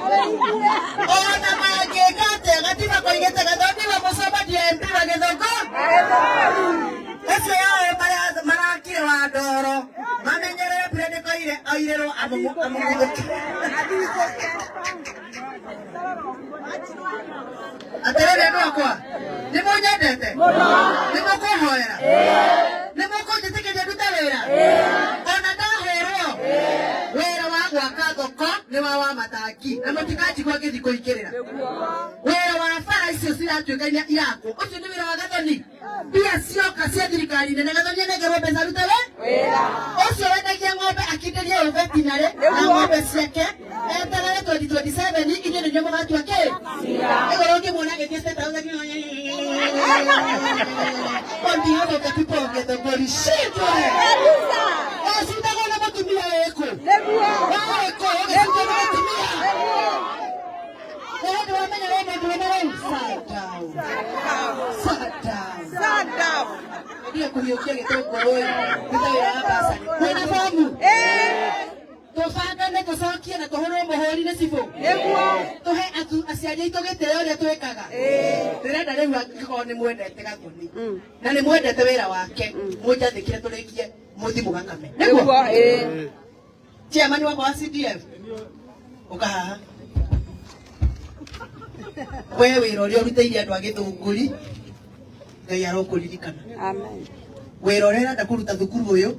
Ona mangĩka atĩa gatiba koigĩte Gathoni we mũcemania MP wa Gĩthũngũ ũcio yao marakire wa ndoro mamenyerere mbura ndĩkoire oirĩrwo amũguthũke. Atĩrĩrĩ andũ akwa, nĩ mũnyendete? Nĩ mũkũhoera? Nĩ mũkũnjĩtĩkĩria ndute wĩra? Ona ndahũrwo wĩra wa gwaka thoko nĩ wa wa matangi na mũtikanjigua ngĩthiĩ kũingĩrĩra wĩra wa bara icio ciratuĩka iria irakwo, ũcio nĩ wĩra wa Gathoni. Mbia cioka cia thirikari nene, Gathoni anengerwo mbeca arute we ũcio wendagia ng'ombe akindĩrie ũ vetinarĩ na ng'ombe ciake eterere 2027 inyuĩ nĩnyuĩ mũgatua kĩ igũrũ ũngĩmuona agĩthiĩ State House on behalf of the people of Githũngũri shindwe wacindagwo na mũtumia wĩkũ warĩkũ ũgĩcindwo na mũtumia. Wewe wamenya wewe mũndũrũme rĩu. Sat down. Sat down. Sat down. Ndiye kũhiũkia gĩtũngũrũ ĩ ndute wĩra wa basarĩ kwĩna bomu tũbangane tũcokie na tũhũrwo mũhũri nĩ cibũ tũhe aciari aitũ gĩtĩo ũrĩa twĩkaga. Ndĩrenda rĩu angĩkorwo nĩ mwendete Gathoni na nĩ mwendete wĩra wake, mũnjathĩkĩre tũrĩkie mũthi mũgakame nĩguo. Nĩguo, ĩĩ. Chairman wakwa wa CDF ũka haha we wĩra ũrĩa ũrutĩire andũ a Gĩthũngũri Ngai arokũririkana. Amen. Wĩra ũrĩa ũrenda kũruta thukuru ũyũ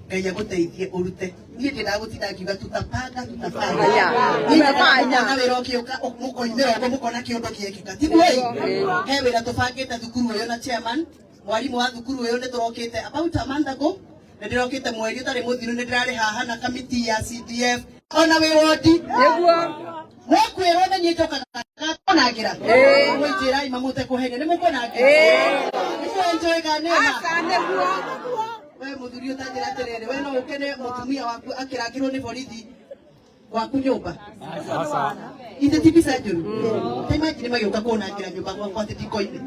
Ngai agũteithie ũrute. Niĩ ndiendaga gũtinda ngiuga tutapanga tutapanga. Aya. Niĩ nyendaga mũkona wĩra ũgĩũka mũkoimĩra ũguo mũkona kĩũndũ gĩekĩka tiguo ĩ? He wĩra tũbangĩte thukuru ũyũ na chairman mwarimũ wa thukuru ũyũ nĩ tũrokĩte about a month ago nĩ ndĩrokĩte mweri ũtarĩ mũthiru nĩ ndĩrarĩ haha na kamiti ya CDF ona wĩ wodi Nĩguo. mwakwĩrwo nĩ niĩ njokaga konangĩra Ĩĩ. mwĩnjĩrai mamũte kũhenia nĩ mũkũnangĩra Ĩĩ. nĩ mwenjoĩ kana nĩma Aca nĩguo. we mũthuri ũtanjĩra atĩrĩrĩ we no ũkene mũtumia waku akĩrangĩrwo nĩ borithi gwaku nyũmba ithe ti mbica njũru. Ta imagine magĩũka kũnangĩra nyũmba gwakwa atĩ ndikoime.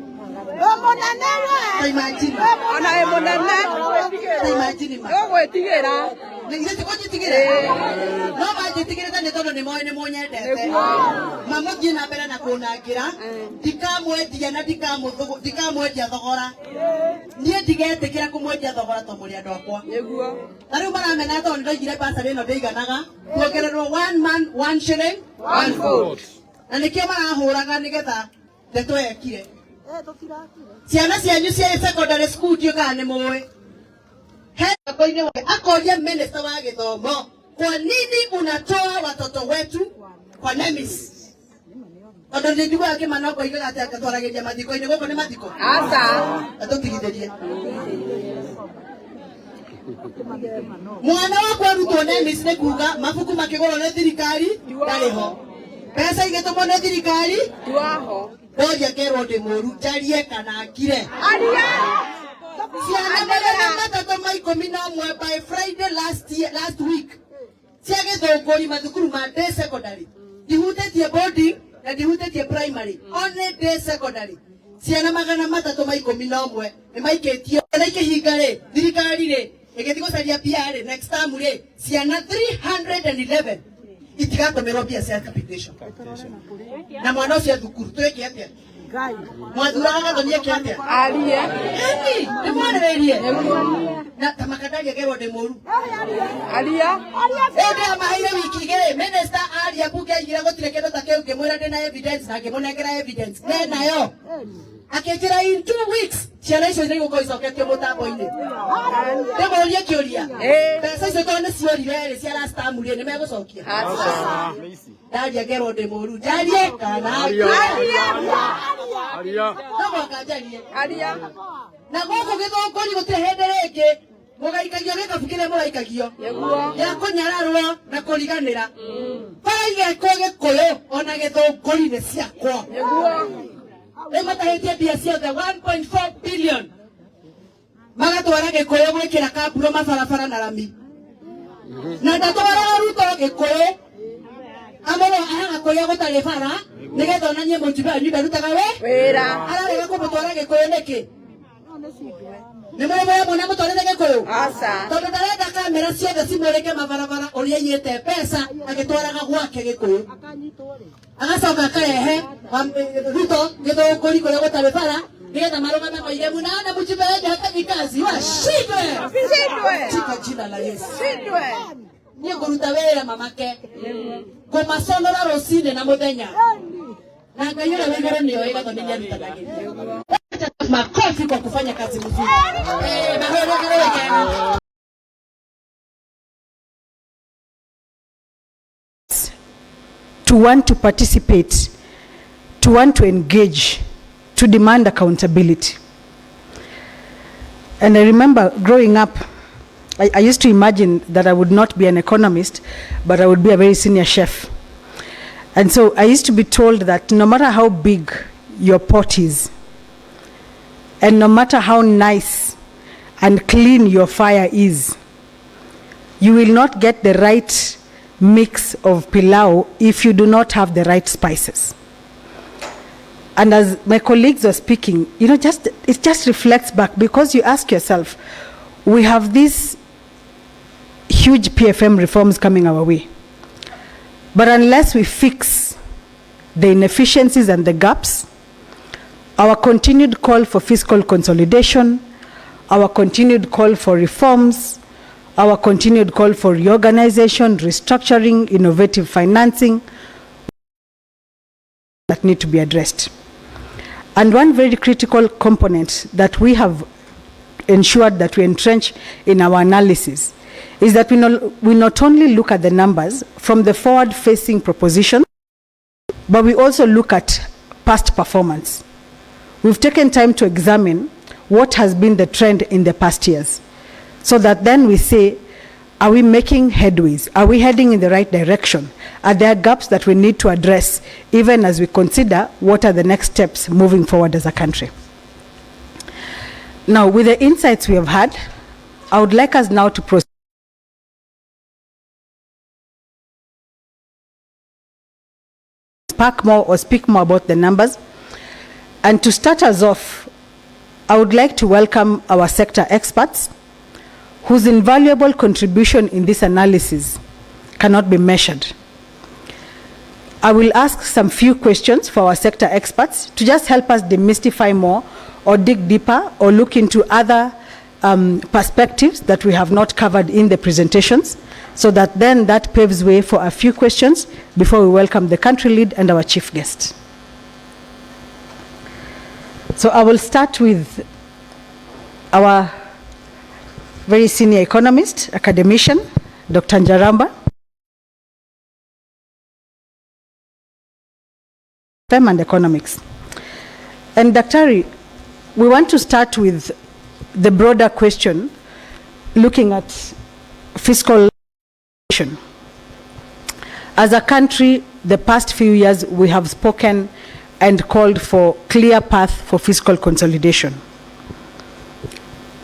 Mũnene we. Ta imagine. Ona wĩ mũnene. Ta imagine ma. Ũgwĩtigĩra. Ithe ti kũnjĩtigĩra no manjĩtigĩrĩte nĩ tondũ nĩ moĩ nĩ mũnyendete. Mamũthiĩ na mbere na kũnangĩra ndikamwendia na ndikamwendia thogora. Niĩ ndigetĩkĩra kũmwendia thogora to mũrĩ andũ akwa. Nĩguo. Na rĩu maramena tondũ nĩndoigire basarĩ ĩno ndĩiganaga kuongererwo one man one shilling one vote. Na nĩkĩo marahũraga nĩgetha ndeto yekire ciana cianyu cia secondary school ndiũ kana nĩ mũĩ he mũbango-inĩ wake akoria minister wa gĩthomo, kwa nini unatoa watoto wetu kwa NEMIS? Tondũ nĩ njiguaga kĩmanoko oigaga atĩ atwaragĩria mathiko-inĩ gũkũ nĩ mathiko. Aca. Atũtigithĩrie mwana wakwa arutwo NEMIS nĩ kuga mabuku makĩgũrwo nĩ thirikari ndarĩ ho, mbeca igĩtũmwo nĩ thirikari Tiwaho. Ndoria ngerwo ndĩ mũru njarie kana ngire. Aria. Ciana 311 by Friday last year, last week cia Gĩthũngũri mathukuru ma day secondary, ndihutĩtie boarding na ndihutĩtie primary, only day secondary, ciana 311 nĩ maikĩtio na ikĩhinga rĩ thirikari rĩ ĩgĩthiĩ gũcaria mbia rĩ next term rĩ ciana 311 itigatũmĩrwo mbia cia capitation na mwana ũcio thukuru twĩke atĩa? Mwathuraga Gathoni eke atĩa? Arie. Ĩni nĩ mwarĩrĩrie na ta makandaria ngerwo ndĩ mũru. Aria. Rĩu ndĩramaheire wiki 2 minister aria bunge aigire gũtirĩ kĩndũ ta kĩu ngĩmwĩra ndĩna evidence na ngĩmũnengera evidence nenayo akĩnjĩra in 2 weeks ciana icio nĩ igũkorwo icoketio mũtambo-inĩ. Ndĩmũrie kĩũria, mbeca icio tondũ nĩ ciorire rĩ cia last term rĩ nĩ megũcokia? Ndaria ngerwo ndĩ mũru njarie kana no mũhaka njarie. Aria. Na gũkũ Gĩthũngũri gũtirĩ hĩndĩ rĩngĩ mũgaikagio gĩkabu kĩrĩa mũraikagio Nĩguo. gĩa kũnyararwo na kũriganĩra. Bara igekwo Gĩkũyũ ona Gĩthũngũri nĩ ciakwo. Nĩguo. Rĩu matahĩtie mbia ciothe 1.4 billion magatwara Gĩkũyũ gwĩkĩra kamburo mabarabara na rami na ndatwaraga Ruto Gĩkũyũ amũrwo ahaga kũrĩa gũtarĩ bara nĩgetha onanie mũjumbe wanyu ndarutaga we Wĩra. Ararega kũmũtwara Gĩkũyũ nĩkĩ? Nĩ mũĩ mwana mũtwarĩte Gĩkũyũ? Aca. Tondũ ndarenda kamera ciothe cimũrĩke mabarabara ũrĩa aiyĩte mbeca agĩtwaraga gwake Gĩkũyũ, agacoka akarehe Ruto Gĩthũngũri kũrĩa gũtarĩ bara nĩgetha marũgame moige munaona mjumbe wenyu hafanyi kazi, washindwe. Shindwe. Katika jina la Yesu. Shindwe. Niĩ ngũruta wĩra mamake ngũmaconora rũcinĩ na mũthenya, na Ngai ũrĩa wĩ igũrũ nĩoĩ Gathoni nĩarutanagĩria. Makofi kwa kufanya kazi mzuri. Eh, mahũragĩre wega. To want to participate, to want to engage, to demand accountability. And I remember growing up, I used to imagine that I would not be an economist, but I would be a very senior chef. And so I used to be told that no matter how big your pot is, and no matter how nice and clean your fire is, you will not get the right mix of pilau if you do not have the right spices. And as my colleagues were speaking, just it just reflects back, because you ask yourself, we have these huge PFM reforms coming our way. But unless we fix the inefficiencies and the gaps, our continued call for fiscal consolidation, our continued call for reforms, our continued call for reorganization, restructuring, innovative financing that need to be addressed. And one very critical component that we have ensured that we entrench in our analysis is that we not only look at the numbers from the forward-facing proposition, but we also look at past performance. We've taken time to examine what has been the trend in the past years, so that then we say, are we making headways? Are we heading in the right direction? Are there gaps that we need to address, even as we consider what are the next steps moving forward as a country? Now, with the insights we have had, I would like us now to proceed more or speak more about the numbers. And to start us off, I would like to welcome our sector experts, whose invaluable contribution in this analysis cannot be measured. I will ask some few questions for our sector experts to just help us demystify more or dig deeper or look into other perspectives that we have not covered in the presentations, so that then that paves way for a few questions before we welcome the country lead and our chief guest. So I will start with our very senior economist, academician, Dr. Njaramba. And economics. And Daktari, we want to start with the broader question, looking at fiscal. As a country, the past few years, we have spoken and called for clear path for fiscal consolidation.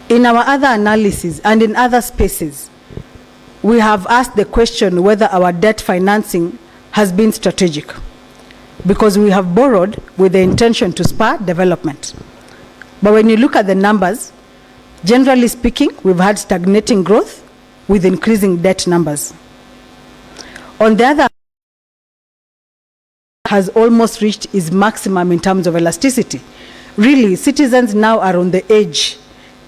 In our other analysis and in other spaces, we have asked the question whether our debt financing has been strategic, because we have borrowed with the intention to spur development. But when you look at the numbers, generally speaking, we've had stagnating growth with increasing debt numbers. On the other, has almost reached its maximum in terms of elasticity. Really, citizens now are on the edge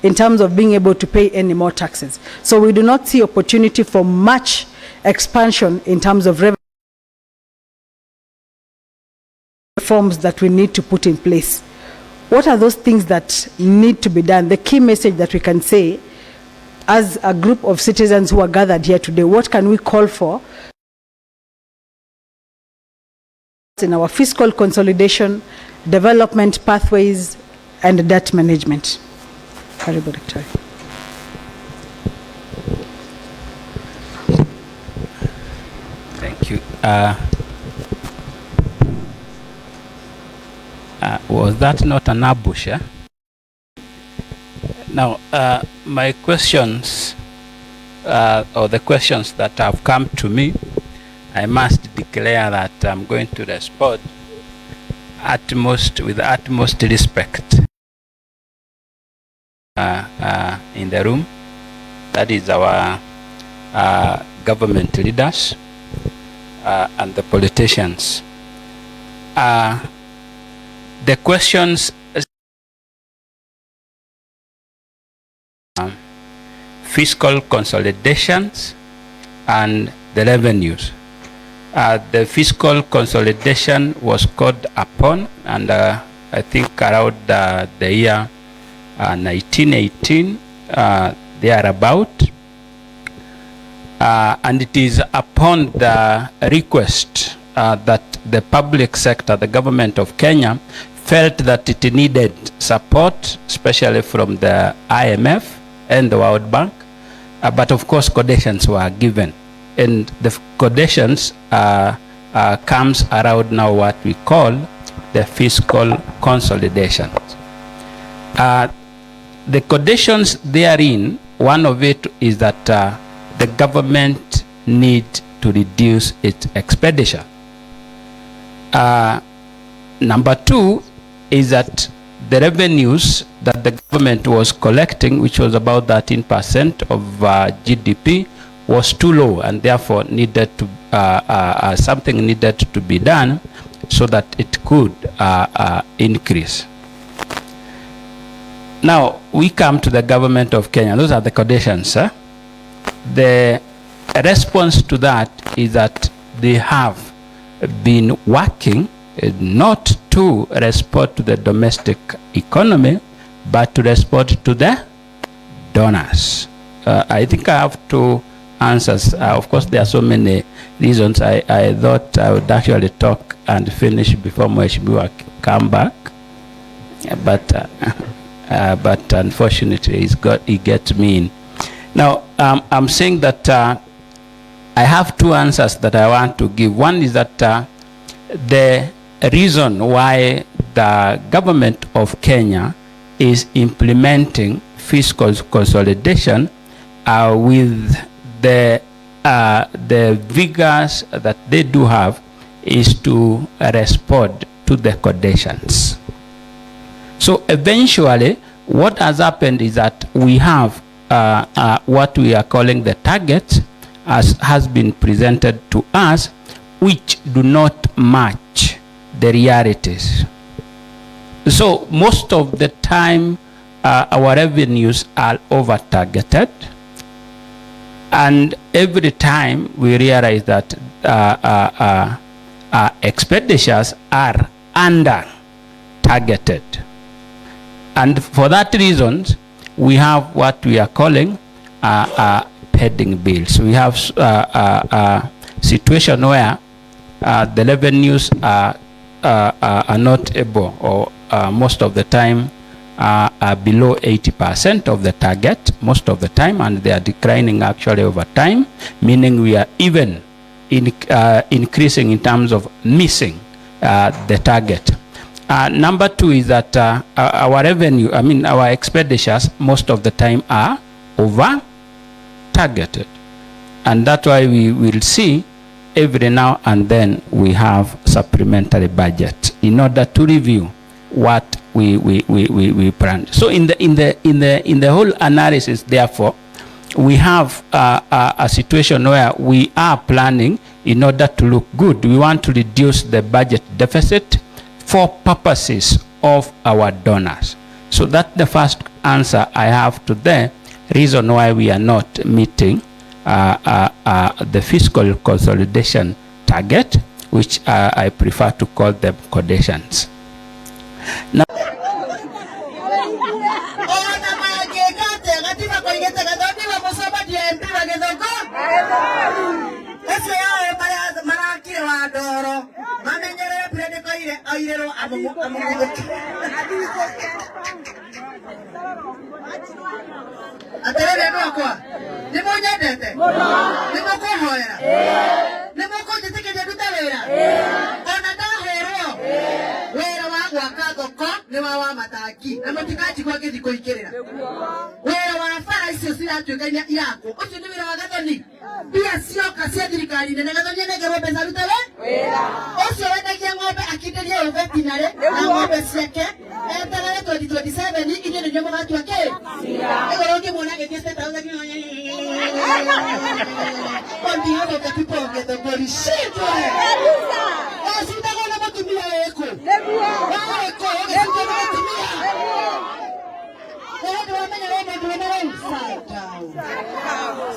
in terms of being able to pay any more taxes. So we do not see opportunity for much expansion in terms of revenue reforms that we need to put in place. What are those things that need to be done? The key message that we can say as a group of citizens who are gathered here today, what can we call for in our fiscal consolidation, development pathways, and debt management? Karibu, Daktari. Thank you. Was that not an ambush? Eh? Now, my questions, or the questions that have come to me, I must declare that I'm going to respond with utmost respect. in the room. That is our government leaders and the politicians. The questions, fiscal consolidations and the revenues. The fiscal consolidation was called upon, and I think around the year 1918, thereabout. And it is upon the request that the public sector, the government of Kenya, felt that it needed support, especially from the IMF and the World Bank. But of course, conditions were given. And the conditions comes around now what we call the fiscal consolidation. The conditions therein, one of it is that the government need to reduce its expenditure. Number two is that the revenues that the government was collecting, which was about 13% of GDP, was too low, and therefore needed to something needed to be done so that it could increase. Now we come to the government of Kenya. Those are the conditions. Huh? The response to that is that they have been working not to respond to the domestic economy, but to respond to the donors. I think I have two answers. Of course, there are so many reasons. I thought I would actually talk and finish before Mheshimiwa come back, but unfortunately, he gets me in. Now, I'm saying that I have two answers that I want to give. One is that the reason why the government of Kenya is implementing fiscal consolidation with the figures that they do have is to respond to the conditions. So eventually, what has happened is that we have what we are calling the targets, as has been presented to us, which do not match the realities. So most of the time, our revenues are over-targeted, and every time we realize that expenditures are under-targeted. And for that reason, we have what we are calling pending bills. We have a situation where the revenues are not able, or most of the time are below 80% of the target most of the time, and they are declining actually over time, meaning we are even increasing in terms of missing the target. Number two is that our revenue, I mean our expenditures most of the time are over targeted. And that's why we will see every now and then we have supplementary budget in order to review what we planned. So in the whole analysis, therefore, we have a situation where we are planning in order to look good. We want to reduce the budget deficit for purposes of our donors. So that's the first answer I have to the reason why we are not meeting the fiscal consolidation target, which I prefer to call them conditions. Now, Atiriri andu akwa ni munyendete ni mukuhoera ni mukunjitikiria ndute wira ona ndahurwo wira wa gwaka thoko ni wa matangi na mutikanjigua ngithi kuingirira wira wa bara icio ciratuika irakwo ucio ni wira wa Gathoni mbia cioka cia thirikari nene Gathoni anengerwo mbeca arute wira ucio wendagia ng'ombe akinderie ũvetinarĩ na ng'ombe ciake eterere 2027 inyuĩ nĩnyuĩ mũgatua kĩ. Ĩgũrũ ũngĩmuona agĩthiĩ State House on behalf of the people of Githũngũri, shindwe. Wacindagwo na mũtumia wĩkũ? Warĩ kũ ũgĩcindwo na mũtumia? Nĩ hĩndĩ wamenya wĩ mũndũrũme rĩu? Sat down.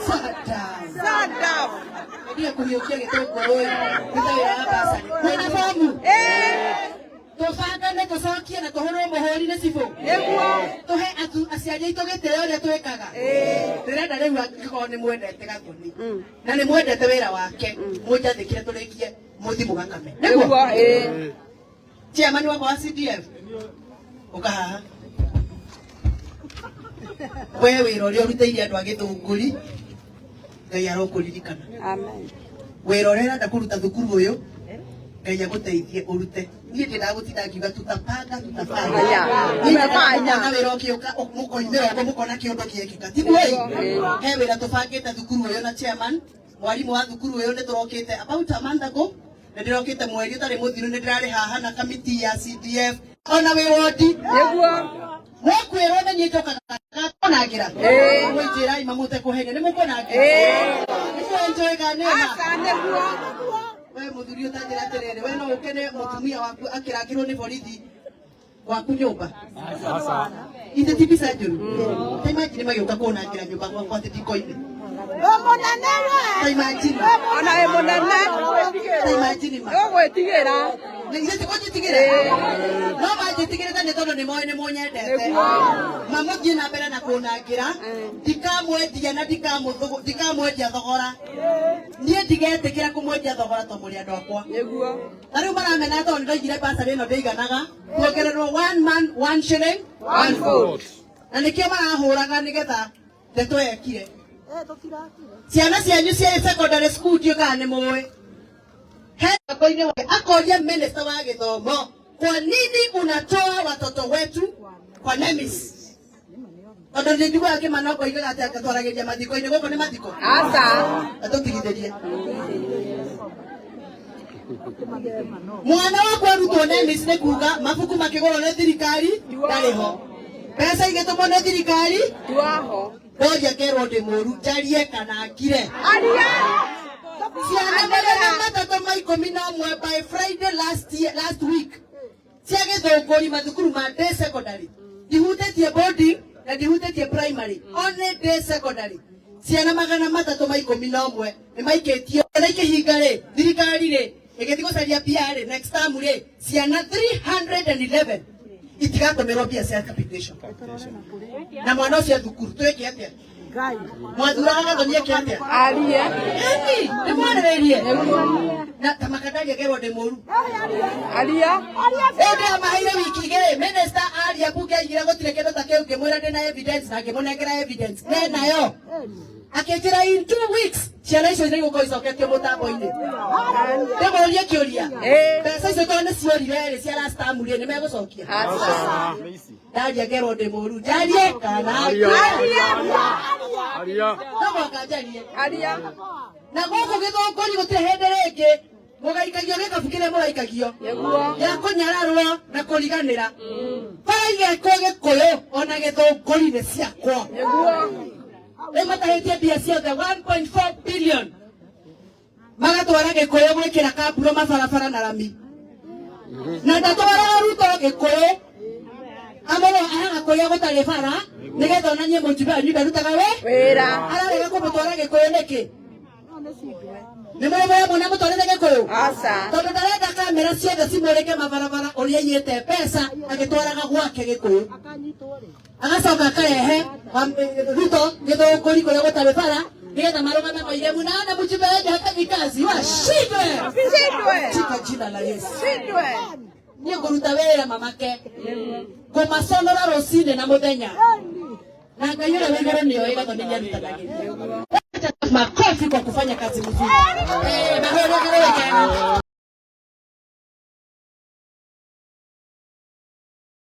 Sat down. Sat down. Ndiye kũhiũkia gĩtũngũrũ ĩ, ndute wĩra wa basarĩ. Mwĩna bomu? Tũbangane tũcokie na tũhũrwo mũhũri nĩ cibũ. Tũhe aciari aitũ gĩtĩo ũrĩa twĩkaga. Ndĩrenda rĩu angĩkorwo nĩ mwendete Gathoni na nĩ mwendete wĩra wake, mũnjathĩkĩre tũrĩkie mũthi mũgakame. Nĩguo? Chairman wakwa wa CDF, ũka haha. We wĩra ũrĩa ũrutĩire andũ a Gĩthũngũri, Ngai arokũririkana. Amen. Wĩra ũrĩa ũrenda kũruta thukuru ũyũ, Ngai agũteithie ũrute. Niĩ ndiendaga gũtinda ngiuga tutapanga tutapanga. Niĩ nyendaga mũkona wĩra ũgĩũka, mũkoimĩra ũguo mũkona kĩũndũ gĩekĩka. Tiguo ĩ? He wĩra tũbangĩte thukuru ũyũ na chairman, mwarimũ wa thukuru ũyũ nĩ tũrokĩte about a month ago, nĩ ndĩrokĩte mweri ũtarĩ mũthiru, nĩ ndĩrarĩ haha na kamiti ya CDF ona wĩ wondi. Mwakwĩrwo nĩ niĩ njokaga konangĩra. Mwĩnjĩrai mamũte kũhenia nĩ mũkonangĩra. Nĩ mwenjoĩga nĩma. Aca nĩguo. We mũthuri ũtanjĩra atĩrĩrĩ, we no ũkene mũtumia waku akĩrangĩrwo nĩ borithi gwaku nyũmba? Ithe ti mbica njũru? Ta imagine magĩũka kũnangĩra nyũmba gwakwa atĩ ndikoime. Ta imagine. Ona wĩ mũnene. Ta imagine ma. Ũgwĩtigĩra. Ithe ti kũnjĩtigĩra, no manjĩtigĩrĩte nĩ tondũ nĩ moĩ nĩ mũnyendete. Mamũthiĩ na mbere na kũnangĩra, ndikamwendia na ndikamwendia thogora. Niĩ ndigetĩkĩra kũmwendia thogora to mũrĩ andũ akwa. Nĩguo. Na rĩu maramena tondũ nĩndoigire basarĩ ĩno ndĩiganaga, tuongererwo one man one shilling one vote. Na nĩkĩo marahũraga nĩgetha ndeto yekire. Ciana cianyu cia secondary school, ndiũ kana nĩ mũĩ, he mũbango-inĩ wake akoria minister wa gĩthomo, "Kwa nini unatoa watoto wetu kwa NEMIS?" Tondũ nĩ njiguaga Kĩmanoko oigaga atĩ agatwaragĩria mathiko-inĩ. Gũkũ nĩ mathiko? Aca. Atũtigithĩrie mwana wakwa arutwo NEMIS nĩ kuga mabuku makĩgũrwo nĩ thirikari ndarĩ ho, mbeca igĩtũmwo nĩ thirikari Tuaho. Ndoria ngerwo ndĩ mũru. Njarie kana ngire? Aria. Ciana 311 by Friday last year, last week, cia Gĩthũngũri, mathukuru ma day secondary, ndihutĩtie boarding na ndihutĩtie primary, only day secondary, ciana 311 nĩ maikĩtio na ikĩhinga rĩ, thirikari rĩ ĩgĩthiĩ gũcaria mbia rĩ, next term rĩ, ciana 311 itigatũmĩrwo mbia cia capitation na mwana ũcio thukuru. Twĩke atĩa? Mwathuraga Gathoni eke atĩa? Arie. Ĩni ndĩmwarĩrĩrie na ta makandaria ngerwo ndĩ mũru. Aria. Rĩu ndĩramaheire wiki 2. Minister aria bunge aigire gũtirĩ kĩndũ ta kĩu, ngĩmwĩra ndĩna evidence na ngĩmũnengera evidence nenayo. Akĩnjĩra in 2 weeks ciana icio nĩ igũkorwo icoketio mũtambo-inĩ. Ndĩmũrie kĩũria, mbeca icio tondũ nĩ ciorire rĩ, cia last term rĩ, nĩ megũcokia? Aca. Ndaria ngerwo ndĩ mũru. Njarie kana Aria. no mũhaka njarie? Aria. Na gũkũ Gĩthũngũri gũtirĩ hĩndĩ rĩngĩ mũgaikagio gĩkabu kĩrĩa mũraikagio Nĩguo. gĩa kũnyararwo na kũriganĩra. Bara igekwo Gĩkũyũ ona Gĩthũngũri nĩ ciakwa. Nĩguo. Rĩu matahĩtie mbia ciothe 1.4 billion magatwara Gĩkũyũ gwĩkĩra kamburo mabarabara na rami, na ndatwaraga Ruto Gĩkũyũ amũrũ ahaga kũrĩa gũtarĩ bara nĩgetha onanie mũjumbe wanyu ndarutaga we Wĩra. Ararega kũmũtwara Gĩkũyũ nĩkĩ? Nĩ mũrĩ mũna mũtwarĩte Gĩkũyũ? Aca. Tondũ ndarenda kamera ciothe cimũrĩke mabarabara ũrĩa aiyĩte mbeca agĩtwaraga gwake Gĩkũyũ. Agacoka akarehe Ruto Gĩthũngũri kũrĩa gũtarĩ bara nĩgetha marũgame moige, "Munaona mjumbe wenyu hafanyi kazi." Washindwe. Shindwe. Katika jina la Yesu. Shindwe. Niĩ ngũruta wĩra mamake ngũmaconora rũcinĩ na mũthenya, na Ngai ũrĩa wĩ igũrũ nĩoĩ Gathoni nĩarutanagĩria. Makofi kwa kufanya kazi mzuri. Eh, mahoro.